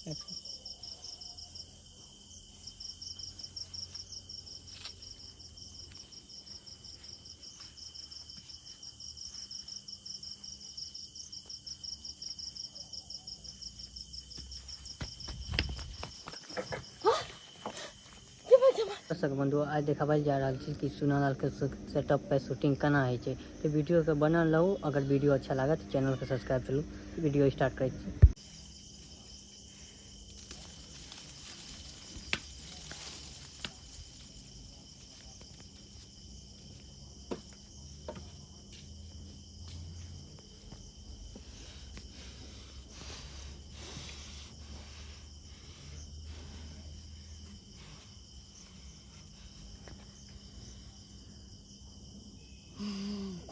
दर्शक बंधु, आइ देखाबल जा रहल छी कि सोनालाल के सेटअप पे शूटिंग केना होइ छै। तऽ वीडियो के बनल रहू। अगर वीडियो अच्छा लागत तऽ चैनल के सब्सक्राइब। चलू, वीडियो स्टार्ट करै छी।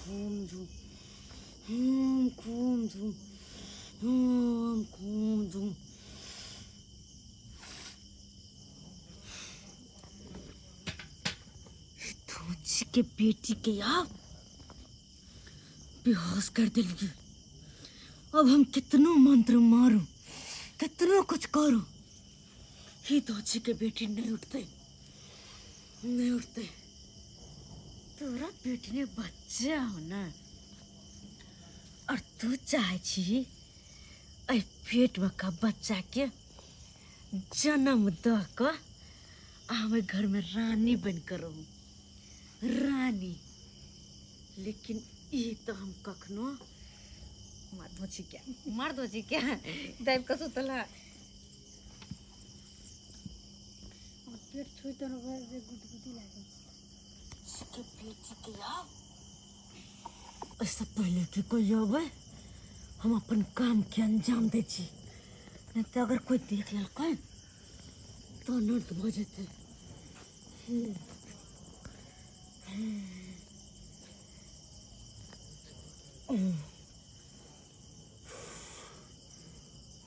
घूम झूम घूम झूम घूम घूम झूम। धोची के बेटी के आप बेहोश कर दिलिए। अब हम कितनो मंत्र मारू, कितनो कुछ करू, ही धोची के बेटी नहीं उठते, नहीं उठते। तोरा पेट में बच्चा हो ना, और तू चाहे छी एहि पेट में का बच्चा के जन्म द क आ हम एहि घर में रानी बन कर रहू, रानी। लेकिन ई तो हम कखनो मार दो छी क्या, मार दो छी क्या, दाबि कऽ सुतल है। पेट छुइते गुदगुदी लागै छै। के बेटी के आब एहिसँ पहिले कि कोइ अबै, हम अपन कामके अंजाम दै छी, नहि तऽ अगर कोइ देख लेलकै तऽ अनर्थ भऽ जेतै।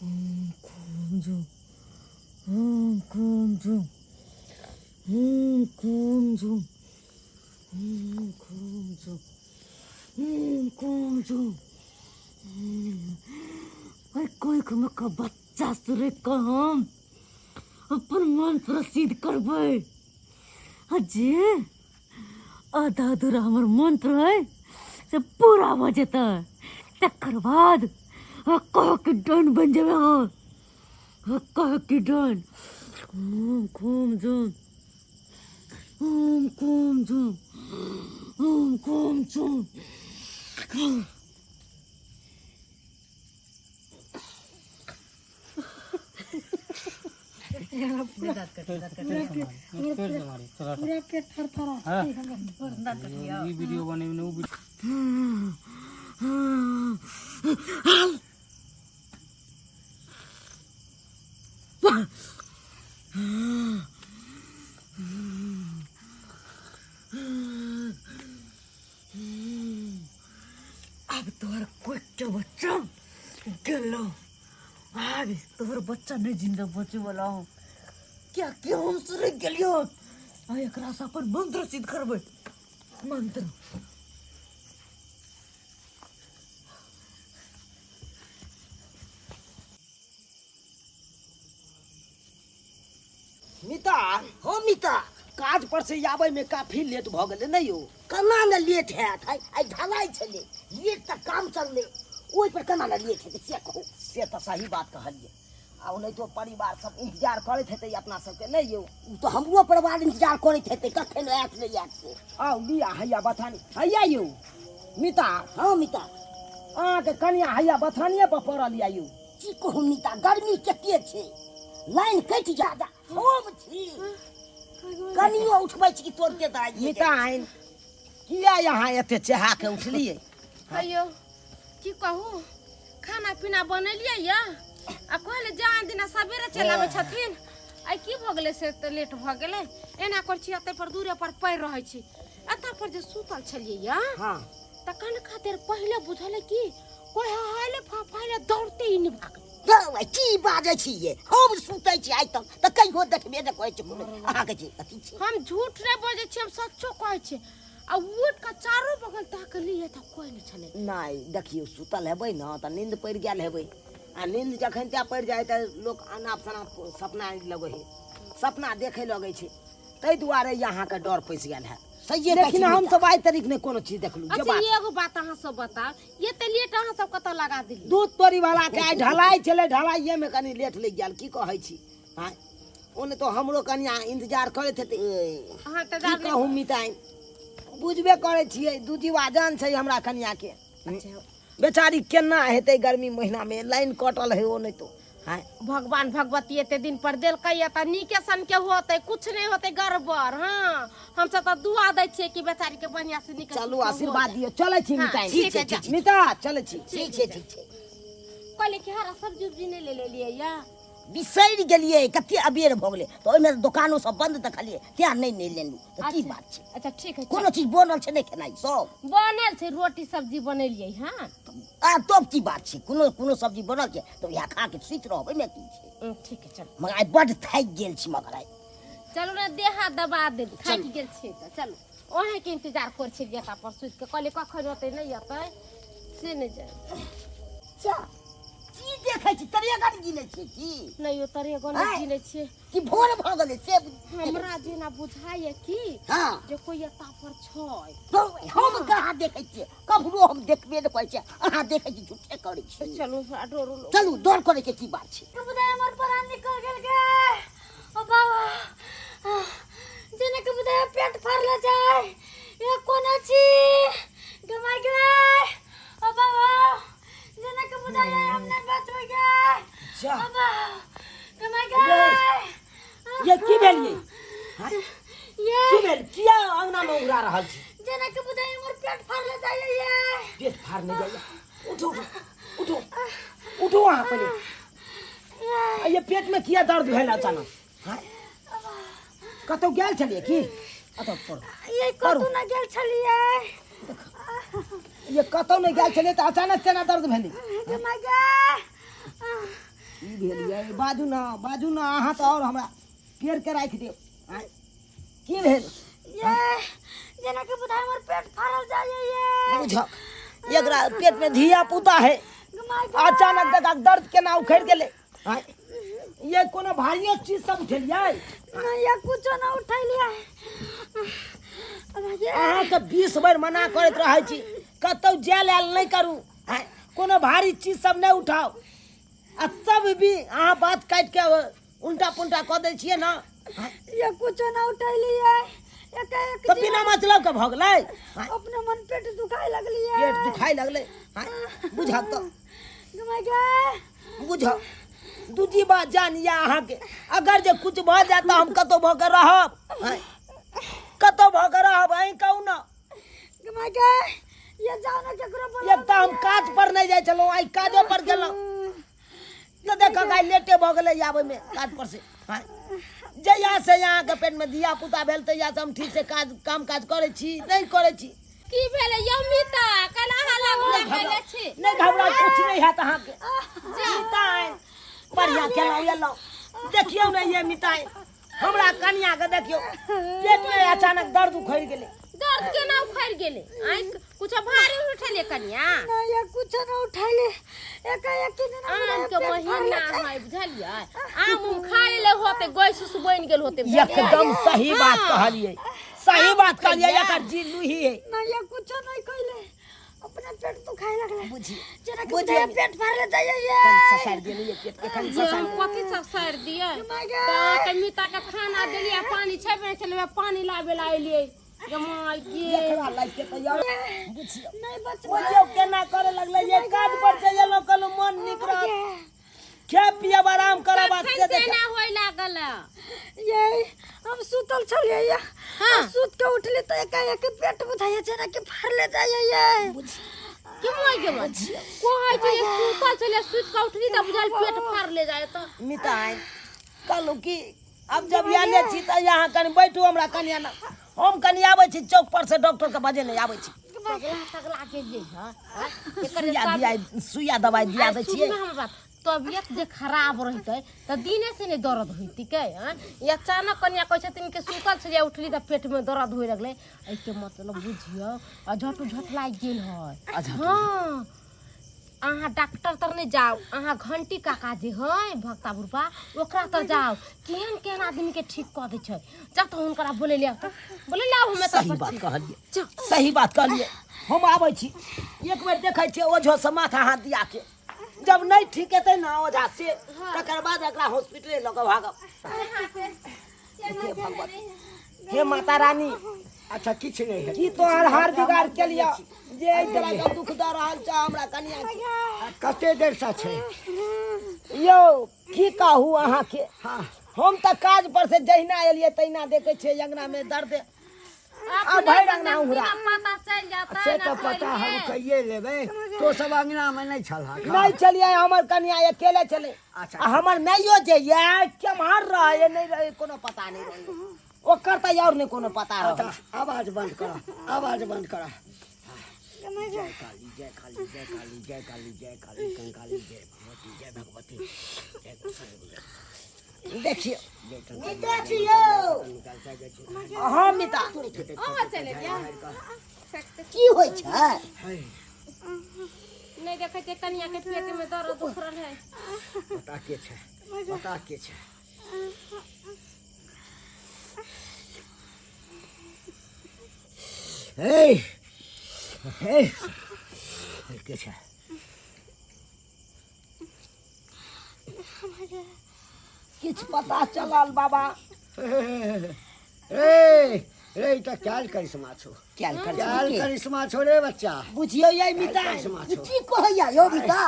ओम झूम ओम कुम झूम ओम कुम झूम ओम कुम झूम ओम कुम झूम। अरे कोई के बच्चा सुरे के हम अपन मन प्रसिद्ध करबै, आ जे आधा अधूरा हमर मंत्र है से पूरा भऽ जेतै, तकर बाद कह के डन बनि जेबै हम, कह के डन। ओम कुम झूम ओम कुम झूम ओम कुम झूम। पूरा पेट थरथरा। ई वीडियो बनेने उ आब तोहर कोई के बच्चा गेलो, आब तोहर बच्चा नहीं जिंदा बचे वाला हो। क्या क्या हम सुरक गेलियो, आ एकरा से अपन मंत्र सिद्ध करबै, मंत्र। मिता हो मिता, काज पर से आबै में काफी लेट भऽ गेलै ने यौ? केना ने लेट हैत? आइ आइ ढलाई छलै, लेट तऽ काम चललै, ओहि पर केना ने लेट हेतै से कहू। से तऽ सही बात कहलियै। आ ओनाहितो परिवार सब इंतजार करैत हेतै अपना सबके नहि यौ? ओ तऽ हमरो परिवार इंतजार करैत हेतै, कखन आयत नहि आयत से। आउ लिया, हैया बथानी हैया यौ। मिता हँ मिता, अहाँके कनिया हैया बथानिए पर पड़ल यऽ यौ। की कहू मिता, गर्मी कते छै, लाइन कटि जा जा। हम छी कनियो उठबै छी कि तुरते दराइए जाइ। मिता आइन, किया यहाँ एते चेहा के उठलियै? अयो की कहू, खाना पीना बनेलियै यऽ आ कहले जान दिना सवेरे चलि आबै छथिन, आइ की भऽ गेलै से तऽ लेट भऽ गेलै। एना करै छी, एतै पर दूरे पर पड़ि रहै छी। एतऽ पर जे सुतल छलियै यऽ तऽ कनका देर पहिले बुझलै कि कोइ हहाइले फफाइले दौड़ते ही नहि भागलै। यौ, की बाजै छी ये? हम सुतै छी आइ तक तऽ कहियो देखबे नहि करै छी कोनो अहाँके जे अथी छै। हम झूठ नहि बजै छी, हम सच्चो कहै छी। आ उठि कऽ चारू बगल ताकलियै तऽ कोइ नहि छलै। नहि देखियौ, सुतल हेबै ने तऽ नींद पड़ि गेल हेबै। आ नींद जखन त्या पड़ि जाइ तऽ लोक अनाप शनाप सपना लगै है, सपना देखै लगै छै, ताहि दुआरे ई अहाँके डर पैसि गेल है। सहिए कहै लेकिन छी। हम सब आइ तरीक नहि कोनो चीज देखलहुँ जे अच्छा बात। एगो बात अहाँ सब बताउ, एते लेट अहाँ सब कतऽ लगा देलियै? दूध तोरी वाला के आइ ढलाई छलै, ढलाइए मे कनि लेट लागि गेल। की कहै छी आँय, ओने तऽ हमरो कनिया इंतजार करैत हेतै। अहाँ की इंतजार नहि कहू मिताइ, बुझबे करै छियै, दू जीवा जान छै हमरा कनिया के। बेचारी केना हेतै गर्मी महीना मे, लाइन कटल है ओ नहि तो। आँय भगवान भगवती एते दिन पर देलकै या तऽ नीके सन के होतै, कुछ नहि होतै गड़बड़। हाँ, हमसब तऽ दुआ दै छियै कि बेचारी के बढ़िया से नीके चलू सुख हो आशीर्वाद जाय। दियौ। चलै छी हाँ, मिताइ। ठीक है, जा। मिता चलै छी। ठीक छै, ठीक छै। कहलियै कि हरा सब्जी उब्जी नहि ले लेलियै या? बिसरि गेलियै, कते अबेर भऽ गेलै, तऽ ओहिमे दोकानो सब बन्द देखलियै, तें नहि नहि लेलहुँ। तऽ की बात छै? अच्छा ठीक है। कोनो चीज बनल छै नहि खेनाइ सब? बनल छै, रोटी सब्जी बनेलियै। हाँ आ तब की बात छै, कोनो कोनो सब्जी बनल छै तऽ वएह खा के सुति रहब, ओहिमे की छै? ठीक है, चलू। मगर आइ बड्ड थाकि गेल छी मगर आइ। चलू ने, देह हाथ दबा देब, थाकि गेल छियै तऽ चलू। अहेंके इंतजार करै छलियै एतऽ पर सुति के, कहलियै कखन अतै नहि अतै से नहि जाय। अच्छा की देखै छी? तरेगन गिनै छियै की? नहि यौ, तरेगन नहि आँय? गिनै छियै। कि भोर भऽ गेलै से हमरा जेना बुझाइए की हाँ जे कोइ एतऽ पर छै। तो हम कहाँ देखै छियै? कखनो हम देखबे नहि करै छियै, अहाँ देखै छी, झूठे करै छी। चलू, हमरा डरो लगै। चलू, डर करै के की बात छै? बुझाय हमर प्राण निकल गेल गे। ओ बाबा, जेना के बुझाय पेट फाड़ले जाय। ये कोना छी गमाय गे? ओ बाबा, जेना के बुझाय हम नहीं बचबै गे। जा। ओ बाबा, गमाय गे। ये की भेल ये? हाँ? ये की भेल? किया अंगना में उड़ा रहल छी? जेना के बुझाय हमर पेट फाड़ले जाय ये। पेट फाड़ने जाइए? उठो उठो उठो उठो अहाँ पहिले। आ ये पेट में किया दर्द भेल अचानक? हाँ? कतौ गेल छलियै की? अतऽ पढ़ो। ये कतौ ना गेल छलियै। ये कतौ नहि गेल छलियै तऽ अचानक केना दर्द भेलै? गमाय गे। की भेल ये? बाजू ना, बाजू ना अहाँ, तऽ आओर हमरा पेड़ के राखि देब। आँय, की भेल? ये जेना के बुझाय हमर पेट फाड़ल जाय ये। बुझक एकरा पेट में धिया पुता है, गमाय गे। अचानक देखा दर्द केना उखड़ि गेलै? आँय, ये कोनो भारियो चीज सब उठेलियै? नहीं, ये कुछो ना उठेलियै। अब ये अहाँके 20 बेर मना करैत रहै छी, कतौ जाय लेल नहि करू, आँय, कोनो भारी चीज सब नहि उठाउ, आ तब भी अहाँ बात काटि के उल्टा पुल्टा कऽ दै छियै ने। आँय, ये कुछो ना उठेलियै, एकाएक तऽ बिना मतलब के भऽ गेलै। आँय, अपने मन पेट दुखाय लगलियै। पेट दुखाय लगलै? आँय, बुझक तऽ गमाय गे। बुझक दूजी बात जान या अहाँके, अगर जे कुछ भऽ जायत तऽ हम कतौ भऽ के रहब? आँय, कतौ भऽ के रहब? अहीं कहू ने। गमाय गे, ये जाओ ना केकरो बोला। एक तऽ हम काज पर नहि जाइ छलहुँ, आइ काजो पर गेलहुँ तऽ देखक आइ लेटे भऽ गेलै आबैमे काज पर से। आँय, जहिया से अहाँके पेटमे धिया पुता भेल तहिया से हम ठीक से काज काम काज करै छी नहि करै छी। की भेलै यौ मिता, केना अहाँ लग लगैले छी? नहि घबराउ, कुछ नहि हैत अहाँके मिताइ। बढ़िआँ केलहुँ एलहुँ। देखियौ ने ये मिताइ, हमरा कनियाके देखियौ, पेटमे अचानक दर्द उखड़ि गेलै। दर्द केना उखड़ि गेलै? आँखि कुछ भारी उठेलियै कनिया? नहीं, ये कुछो ना उठेले, एकाएक के जेना आम के पेट महीना फाड़ले है बुझलियै, आम उम खा लेले होते, गैस उस बनि गेल होते, बुझलियै? एकदम सही बात कहलियै, सही बात कहलियै, एकर जी लूही है। नहीं, ये कुछो नहीं कइले, अपने पेट दुखाए लगले। बुझिए जेना कि बुझिए बुझाय पेट फाड़ले जाइए ये। कनि ससारि दियौ ने ये पेट के, कनि ये ससारि हम दियौ। कथी सब सारि दियै? My गे। तऽ अहाँके मिता के खाना देलियै, पानी छेबे नहि छलै, पानी लाबे ला एलियै गे my गे। एकरा लागि के तऽ यार बुझियौ, नहीं बचबै। बुझियौ केना करे लगलै। ये काज पर से एलहुँ, कहलहुँ मन नीक रहत, खायब पियब आराम करब, आ तखन से से देखियौ। एना होय लागल। ये हम सुतल छलियै ये। हाँ। सुत के उठली तऽ एकाएक पेट बुझाइए जेना कि फाड़ले जाइए ये। की मोइ गेल कहै छै जे सुतल छलियै, सुति कऽ उठली तऽ बुझल पेट फाड़ले जाय तऽ। मिताइ, कहलहुँ कि अब जब आयले छी तऽ यहाँ कनि बैठू हमरा कनिया ने, हम कनि आबै छी चौक पर से डॉक्टर के बजेने आबै छी। तगला तगला के जे हँ एकर सुइया दिया, सुइया दवाइ दिया दै छियै। सुनू हमर बात, तबियत जे खराब रहतै तऽ दिने से नहि दर्द होइतिकै? आँय, ई अचानक कनिया कहै छथिन कि सुतल छलियै, उठली तऽ पेटमे दर्द होए लगलै, एहिके मतलब बुझियौ आ झट झट लागि गेल है। आ झट। हँ, अहाँ डॉक्टर तर नहि जाउ, अहाँ घंटी काका जे है भक्ता बुढ़बा ओकरा तर जाउ, केहन केहन आदमी के ठीक कऽ दै छै। जब तऽ हुनकरा बोले ले आउ, तऽ बोले ले आउ, हमे सही बात कहलियै, सही बात कहलियै। हम आबै छी, एक बेर देखै छियै ओझो से माथा हाथ दिया के, जब नहीं ठीक हेतै ना ओझा से, तकर बाद एकरा हॉस्पिटले लऽ कऽ भागब। हे भगवती, हे माता रानी। अच्छा किछु नहि हेतै। की तोहर हार बिगाड़ के लिया जे एहि तरह के दुख दऽ रहल छ हमरा कनिया के? कते देर से छै यौ की कहू अहाँके, हाँ हम तऽ काज पर से जहिना एलियै तहिना देखै छियै अंगना में दर्द आ भरि अंगना उहरा। पता चलि जाता से तऽ पता हम कहिए लेबै, तो सब अंगना में नहि छलह? नहीं चलिए, हमर कनिया अकेले चले। अच्छा। आ हमर माइयो जे ये केम्हर रहे नहीं रहे कोनो पता नहीं रहे, ओकर तऽ और नहीं कोनो पता रहे। अच्छा, आवाज बंद कर, आवाज बंद कर। जय काली, जय काली, जय काली, जय काली, जय काली कंकाली, जय भगवती, जय भगवती, जय गोसाई, जय गोसाई। देखियो जय कंकाली, मिता छी यौ। निकाल जाइ छी। हाँ मिता, अहाँ चलि जाउ। की होइ छै? नहि देखै छियै कनिया के पेट में दर्द उखड़ल है। बता के छै, बता के छै। हे हे, के छै? किछु पता चलल बाबा? ए रे, ई तऽ कैल करिश्मा छौ। कैल करिश्मा? कैल करिश्मा छौ रे बच्चा। बुझियौ यै मिता, करिश्मा छौ। की कहैया यौ मिता,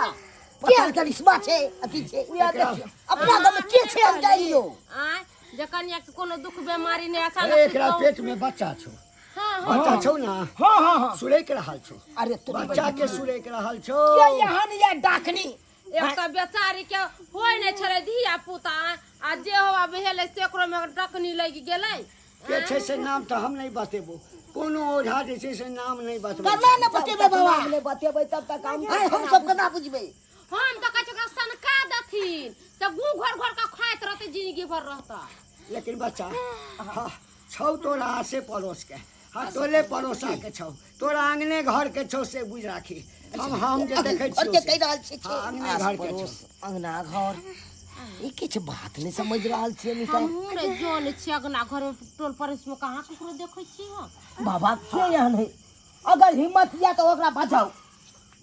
कैल करिश्मा छै? अथी छै उएह देखियौ। अपना गाँव में के छै हम जानि लियौ। आँय जे कनिया के कोनो दुख बीमारी नहि अचानक अरे एकरा सुतौ। पेट में बच्चा छौ। हाँ। बच्चा छौ ना? हाँ हाँ हाँ। सुरैक रहल छौ। अरे तू बच्चा के सुरैक रहल छौ। के यहाँ ये डाकनी? एक तऽ बेचारी के होय नहि छलै धिया पुता, आ जे होवा भेलै से ओकरो में डकनी लागि गेलै। के छै से नाम तऽ हम नहि बतेबो, कोनो ओझा जे छै से नाम नहि बतबै। केना ने बतेबै बाबा? नाम नहि बतेबै तब तक हम आइ हम सब केना बुझबै? हम तऽ कहै छी ओकरा सनका देथिन से गू घर घर के खाइत रहतै, जिंदगी भर रहतै। लेकिन बच्चा, हाँ, छौ तोरा आसे पड़ोस के, हाँ, टोले पड़ोसा के छौ, तोरा अंगने घर के छौ, से बुझ राखी। हम जे देखै घर छियौ के से। कहि रहल छी? हाँ, अंगने घर के छौ। पड़ोस, अंगना घर, ई किछु बात नहि समझ रहल छियै मिता। हमहूँ नहि जानै छियै, अगना घर में टोल पड़ोस में कहाँ ककरो देखै छियै हम। बाबा, के एहन है? अगर हिम्मत या तऽ ओकरा बजाउ,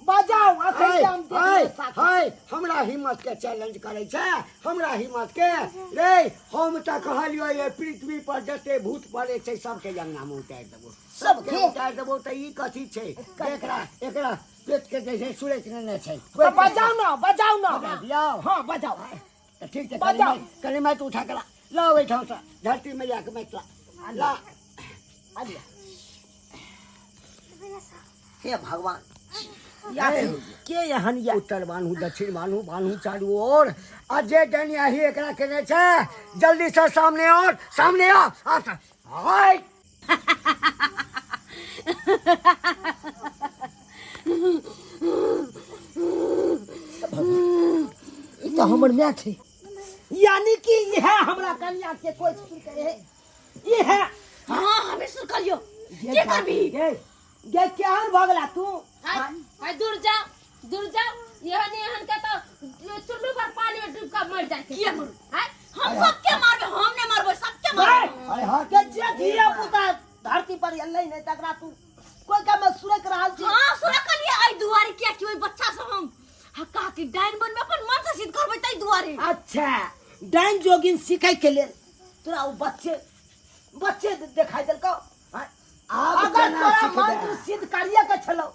बजाउ अखन हाय, जे हम देख हाय, लेब साक्षात। हाय, हमरा हिम्मत के चैलेंज करै छै? हमरा हिम्मत के रे? हम तऽ कहलियो ये पृथ्वी पर जते भूत पड़े छै सबके अंगना में उतारि देबो, सबके? उतारि देबो। तऽ ई कथी छै? एकरा एकरा पेट के जे छै सुरैक नेने छै। तऽ बजाउ ने, बजाउ ने। बजा दियौ? हाँ बजाउ। तऽ ठीक छै। बजाउ। कनि कनि माटि उठा के ला, ला ओहिठाम से धरती मैया के माटि ला, ला। आलिया। हे भगवान, या के एहन या? उत्तर बान्हू, दक्षिण बान्हू, बान्हू चारू ओर, आ जे डनियाही एकरा केने छै जल्दी से सामने और सामने आ, आ हाय। ई तऽ हमर माय छै, यानी कि इएह हमरा कनिया के कोई सुन के रहे इएह। हाँ, हमें सुन करियो। के करबी गे? गे केहन भऽ गेला तू? हाय हाय, दूर जाओ, दूर जाओ। एहन एहन के तो चुल्लू पर पानी में डूब के मर जाए। किया मरू? हाय। हम सबके मारबे, हम नहीं मारबे, सबके मारबे। हाय हाय। के जे धिया पुता धरती पर एलै नहि तकरा तू कोई काम में सुरक रहल छी? हाँ सुरकलिए एहि दुआरे, किया कि ओहि बच्चा से हम हक्का कि डाइन बनबे अपन मन से सिद्ध करबै ताहि दुआरे। अच्छा, डाइन जोगिन सीखै के लेल तोरा ओ बच्चे बच्चे देखाई देलकौ? हाँ? आब अगर केना तोरा सिखबै? मंत्र सिद्ध करिए के छलौ,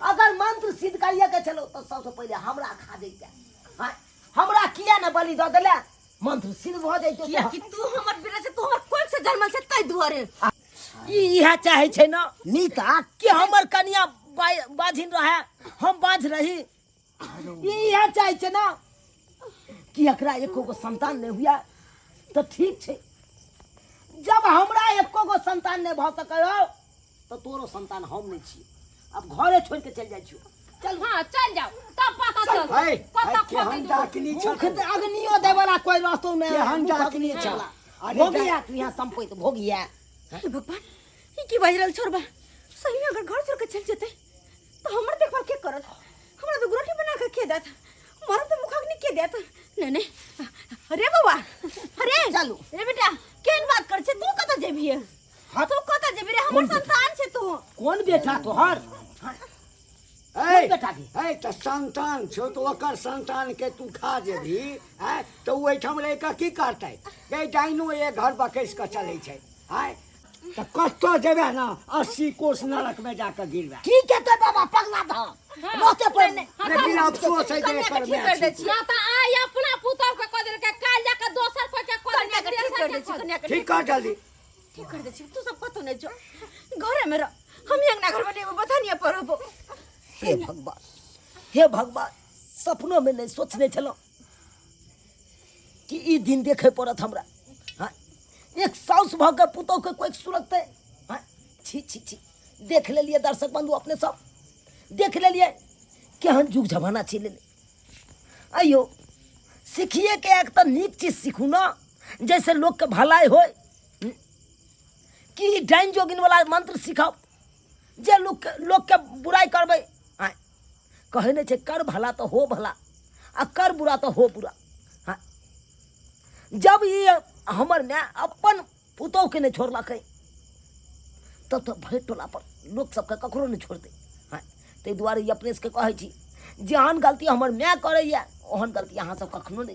अगर मंत्र सिद्ध करिए के छलौ तऽ सबसे पहिले हमरा खा जैते। हाँ? हमरा किया ने बलि दऽ देले, मंत्र सिद्ध भऽ जैते। किया कि तू हमर बेटा से, तू हमर कोख से जन्मल छै ताहि दुआरे। ई इएह चाहै छै ने नीता कि हमर कनिया बाझिन रहे, हम बाझ रही। ई इएह चाहै छै ने कि एकरा एको गो संतान नहि हुए। तऽ ठीक छै, जब हमरा एको गो संतान नहि भऽ सकै हो तऽ तोरो संतान हम नहि छियै। आब घरे छोड़ि के चलि जाइ छियौ, चल। हाँ चल जाओ, तब पता चल हाय, कतऽ हाय, केहन खोदै। डाकनी छौ मुख तऽ अग्नियो देवला कोई रहतो नहि। केहन मुख डाकनी अग्नि छौ? देवला। अरे भोगिया तू यहाँ संपैत भोगिया। हे भगवान, ई की बाजि रहल छोड़बा? सही में अगर घर छोड़ के चल जेतै तऽ हमर देखभाल के करत? हमरा दूगो रोटी बना के के देत मरब तऽ मुखाग्नि के देत नहीं नहीं अरे बौआ अरे चलू। रे बेटा केहन बात कर छै तू कतऽ जेबही हाँ। तू कतऽ जेबही रे हमर संतान छै तू कोन बेटा तोहर ऐ बेटा के? ऐ तऽ संतान छौ तऽ ओकर संतान के तू खा जेबही आँय तऽ ओ एहिठाम रहि कऽ की करतै गै डाइनो एक घर बकैस कऽ चलै छै आँय तऽ कतऽ जेबे ने 80 कोस नरक में जाकऽ गिरबे ठीक है तो बाबा पगला था रहते पर लेकिन अफसोस है जे कन्या के एकर ठीक कर माय दै छी छियै ना तऽ आइ अपना पुतहु के कऽ देलकै काल्हि जाकऽ दोसर कोइ के कऽ कन्या के देलकै ठीक कर तेसर दै के छियै कऽ कन्या के ठीक कर जल्दी ठीक कर दै छियै तू सब कतौ नहि जो घरे में रह हम ही अंगना घर में एगो बथानिया पर रहबो हे भगवान हे भगवान सपनो में नहीं सोचने छलहुँ कि ई दिन देखे पड़त हमरा हाँ एक साउस भऽ के पुतोह के कोई सुरकतै हाँ छी छी छी देख लेलियै दर्शक बंधु अपने सब देख लेलियै केहन युग जमाना चलि एलै अइयो सिखिए के एक तऽ नीक चीज सीखू ने जैसे लोकके भलाई होय कि डाइन जोगिन वाला मंत्र सिखाउ जे लोक लोकके बुराइ करबै आँय कहै नहि छै कर भला तऽ हो भला आ कर बुरा तऽ हो बुरा हँ जब ई हमर माय अपन पुतोहुके नहि छोड़लकै तब तऽ भरि टोलापर लोक सबके ककरो नहि छोड़तै हँ ताहि दुआरे ई अपने सबके कहै छी जेहन गलती हमर माय करैए ओहन गलती अहाँ सब कखनो नहि